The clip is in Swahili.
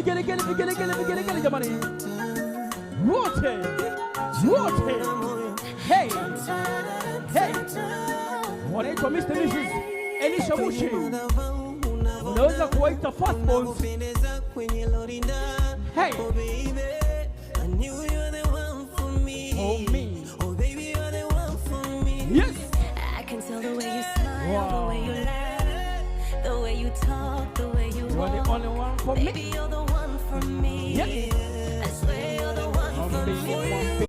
Vigelegele, vigelegele, vigelegele jamani. Wote. Wote. Hey. Hey. Wanaitwa Mr. and Mrs. Elisha Mushi. Unaweza kuwaita firstborns. Unapendeza kwenye lorinda. Hey. Oh baby.